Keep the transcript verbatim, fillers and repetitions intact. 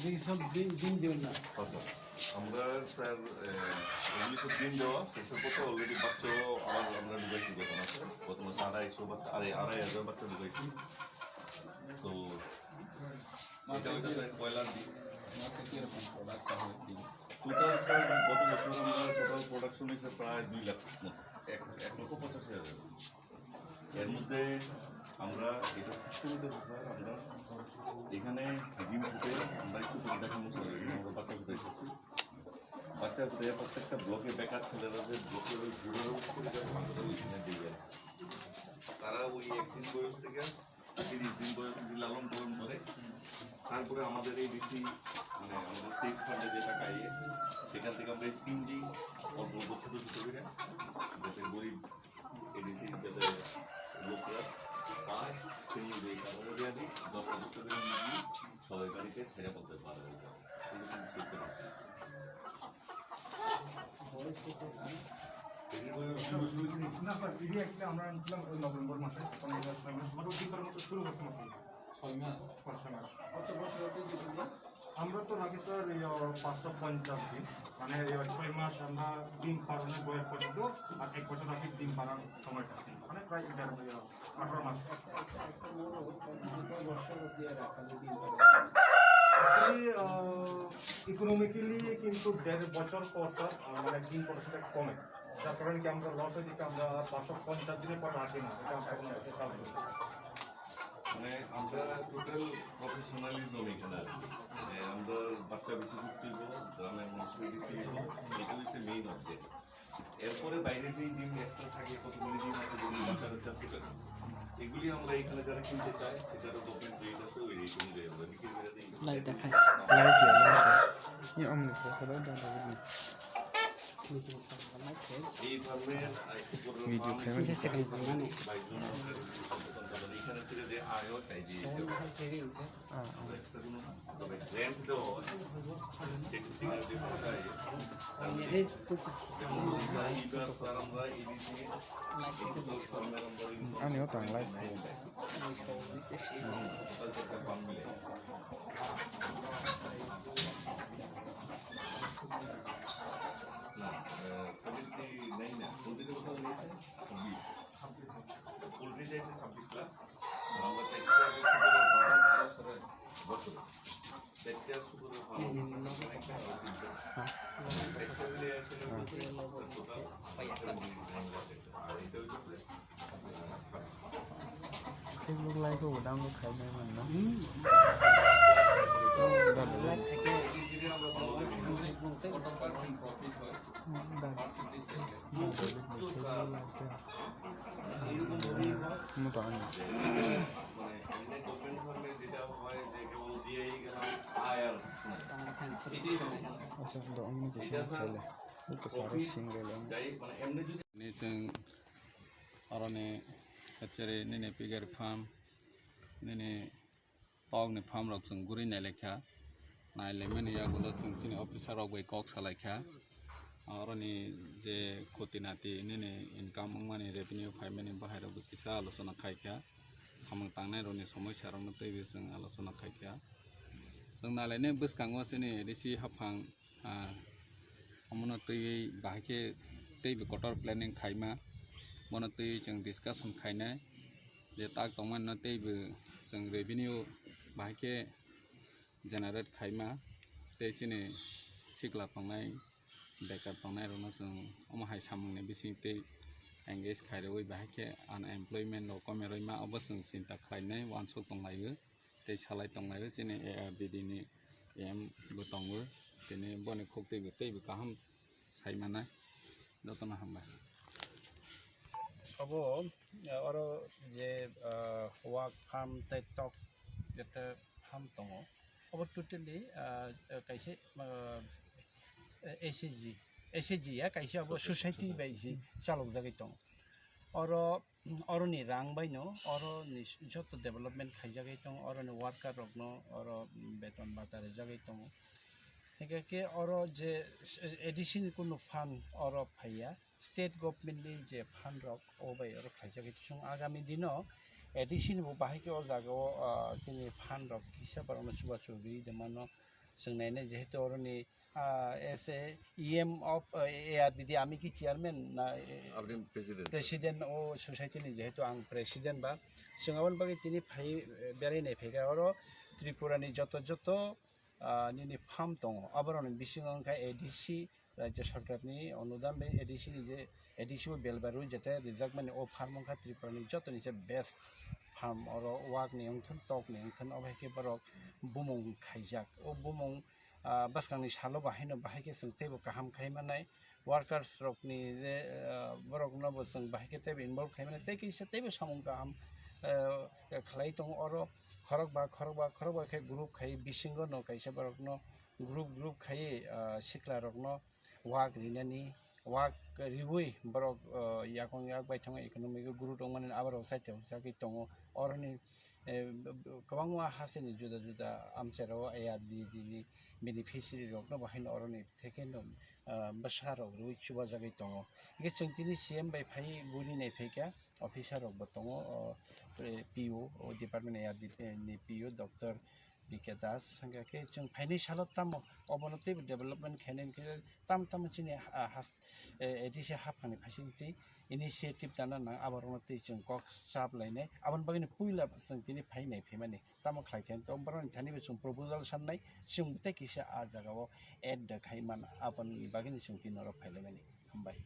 এই সব ডিম, ডিম দেবেন না। আচ্ছা, আমরা স্যার, এ, এগুলি তো ডিম দেওয়া, শেষের পথে already বাচ্চাও আবার আমরা ঢুকাইছি গত মাসে। গত মাসে আড়াইশো বাচ্চা, আরে, আড়াই হাজার বাচ্চা ঢুকাইছি। তো এটা হইতেছে কয়লার ডিম। মাসে কিরকম প্রোডাকশন হয় ডিম? টোটাল স্যার, গত বছর আমরা টোটাল প্রোডাকশন হয়েছে প্রায় দুই লাখ মতো, এক, এক লক্ষ পঁচাশি হাজার। এর মধ্যে আমরা এটা সিস্টেম হইতেছে স্যার, আমরা এখানে ডিম ফুটে আমরা একটু করে দেখানো স্যার, এখানে আমরা বাচ্চা ফুটাইতেছি। বাচ্চা ফুটে প্রত্যেকটা ব্লকে বেকার ছেলেরা যে ব্লকের ওই জুড়ে রয়েছে, ওইখানে দিয়ে যায়। তারা ওই এক দিন বয়স থেকে তিরিশ দিন বয়স অবধি লালন পালন করে। তারপরে আমাদের এই ডিসি, মানে আমাদের স্টেট ফান্ডে যে টাকা ইয়ে, সেখান থেকে আমরা স্কিম দিই অল্প অল্প ছোটো ছোটো করে, যাতে গরিব এডিসি যাতে লোকরা পায়, সেই অনুযায়ী কাপড় দিয়ে দিই, দশটা দশটা করে মুরগি সবাই বাড়িতে ছেড়ে বলতে পারে। এরকম সিস্টেম আছে। না স্যার, ইডি একটা আমরা আনছিলাম ওই নভেম্বর মাসে, তখন এটা ছয় মাস, মোটামুটি তিন মতো শুরু করছে মাত্র। ছয় মাস? পাঁচ ছয় মাস। কত বছর হতে দিয়েছিল? আমরা তো রাখি স্যার এই, আহ, পাঁচশো পঞ্চাশ দিন, মানে এই ছয় মাস আমরা ডিম পাড়ানোর বয়স পর্যন্ত, আর এক বছর রাখি ডিম পাড়ার সময়টা, মানে প্রায় এগারো, আহ, আঠারো মাস। একটা, একটা মোরগ কত বছর অবধি আর রাখা যায় ডিম পাড়া? Actually, আহ, ইকোনমিক্যালি কিন্তু দেড় বছর পর স্যার, আহ, মানে ডিম প্রোডাকশনটা কমে, যার কারণে কি আমরা লস হয়ে দিকে আমরা পাঁচশো পঞ্চাশ দিনের পর রাখি না, এটা আমরা কোনো একটা কারণ। মানে আমরা টোটাল প্রফেশনালিজম এখানে আর কি। যে আমরা বাচ্চা বেশি করতে হইব, গ্রামের মানুষকে দিতে হইব, এটা হচ্ছে মেইন অবজেক্ট। এরপরে বাইরে যে ডিম এক্সট্রা থাকে, কতগুলি ডিম আছে, যেগুলি বাচ্চা বাচ্চা ফুটে না, এগুলি আমরা এখানে যারা কিনতে চায়, সেটারও গভর্নমেন্ট রেট আছে, ওই রেট অনুযায়ী আমরা বিক্রি করে দিই। লাইট দেখায়। লাইট দিয়া, লাইট দিয়া। এই অমনি করে দাও, দাও, দাও, দাও। এই ফার্মের, আহ, উপরের ভিডিও ফার্ম ফেমাস। বাইশ জন সন্তান, তাদের এখানে থেকে যে আয় হয়, তাই দিয়ে দিতে হবে। আমরা এক্সট্রা কোনো না, তবে রেন্ট দেওয়া হয়। সেক্ষেত্রে যদি কোনো চাই, তাহলে যেমন ধরুন, স্যার, আমরা এই দিকে ফার্মের আমরা ইনকাম আমিও তো আনলাই। এই ফার্ম একটা ফার্ম মিলে। না, আহ, সেভেন্টি নাইন না, পোলট্রিতে কত হয়েছে? ছাব্বিশ। পোলট্রিতে এসে ছাব্বিশ লাখ। আর আমরা চারটা শুধু ফার্ম বছরে, বছরে। চারটা শুধু ফার্ম আছে, একটা মিলে আসলে টোটাল আর এটা হচ্ছে Facebook live ko udah nggak kayak mana? Udah dulu. Udah dulu. Facebook live ya. Mau tahu nih. Acha, doang mo kisa mo khele. Ito sa aro sing rele. Ni chwng oroni hatchery nini piggery farm nini tokni farm rok chwng guri nai laikha. Nai laimani yagulo chwng chini officer rok bai kok sa laikha. Oroni je khoti nati nini income wngmani revenue phaimani bahai rok bai kisa alochona khaikha. Samung tangnai rokni somosya rokno teibo chwng alochona khaikha. Chwng nai lainai bwskango chini A D C haphang, ah, omono twiwi bahai khe teibo kotor planning khaima, bono twiwi chwng discussion khainai je tak tongmani no teibo chwng revenue bahai khe generate khaima, tei chini sikla tongnai, bekar tongnai rokno chwng omo hai samungni bising tei engage khairwi bahai khe unemployment rok komya rwima, obo chwng chinta khlainai uansuk tonglaio. Tei salai tonglaio chini A R D D ni M bo tongo, tini boni khuk teibo, teibo kaham sai manai, jotono hambai. Abo, eh, oro je, eh, wak farm tei tok jete farm tongo, abo totally, eh, kaisa, eh, S H G, S H G ya kaisa abo society bai si chalok jagwi tongo. Oro Oroni rang baino, oroni joto development khaijagwi tongo, oroni worker rokno oro beton bata rijagwi tongo. Hingkhe khe oro je A D C ni kunu fund oro phaiya, state government ni je fund rok o bai oro khaijagwi tongo. Agami dino A D C ni bo bahai khe o jaga o, ah, chini fund rok kisa borokno chubachu riui de mano. Chwng nainai jehetu oroni, ah, as a E M of, ah, A R D D, ami ki chairman na, eh, Aboni president. President o society ni jehetu ang president ba, chwng aboni bagwi tini phai, eh, berai nai phaikha oro Tripura ni joto joto, ah, nini farm tongo, aboroni bisingo wngkha A D C, Rajya Sarkar ni onudan bai A D C ni je, A D C bo bel barwi jete rijak mani o farm wngkha Tripura ni joto ni se best farm, oro wak ni wngthun, tok ni wngthun, obo hai khe borok bumung khaijak. O bumung, ah, bwskang ni salo bo haino bahai khe chwng teibo kaham khai manai. Workers rok ni je, ah, borok no bo chwng bahai khe teibo involve khai manai, tei kisa teibo samung kaham, ah, khlai tongo oro khorokba, khorokba, khorokba khe group khai bisingo no kaisa borok no group, group khai, ah, sikla rok no wak rinani, wak riwi borok, ah, yakung yak bai tongo, economic o guru tongmani aborok site o chagwi tongo. Oroni, eh, b-, b-, kwbangma hasteni juda juda amchairao A R D D ni beneficiary rokno bo haino oroni thekeno, ah, bwsa rok riwi chubajagwi tongo. Hingke chwng tini C M bai phai buri nai phaikha, officer rokbo tongo, o, eh, P O, o department A R D ni P O, Doctor B K Das, hingkha khe chwng phainai salo tamo obono teibo development khainai hingkhe tam tamo chini, ah, has-, eh, A D C haphangni phaising twi initiative nana nang, aborokno twi chwng kok chap lainai. Aboni bagwino puila chwng tini phainai phaimani tamo khlai khe, to borokni thani bo chwng proposal sannai, chwng tei kisa ah jagao add da khai man, aboni bagwino chwng tini norok phailaimani. Hambai.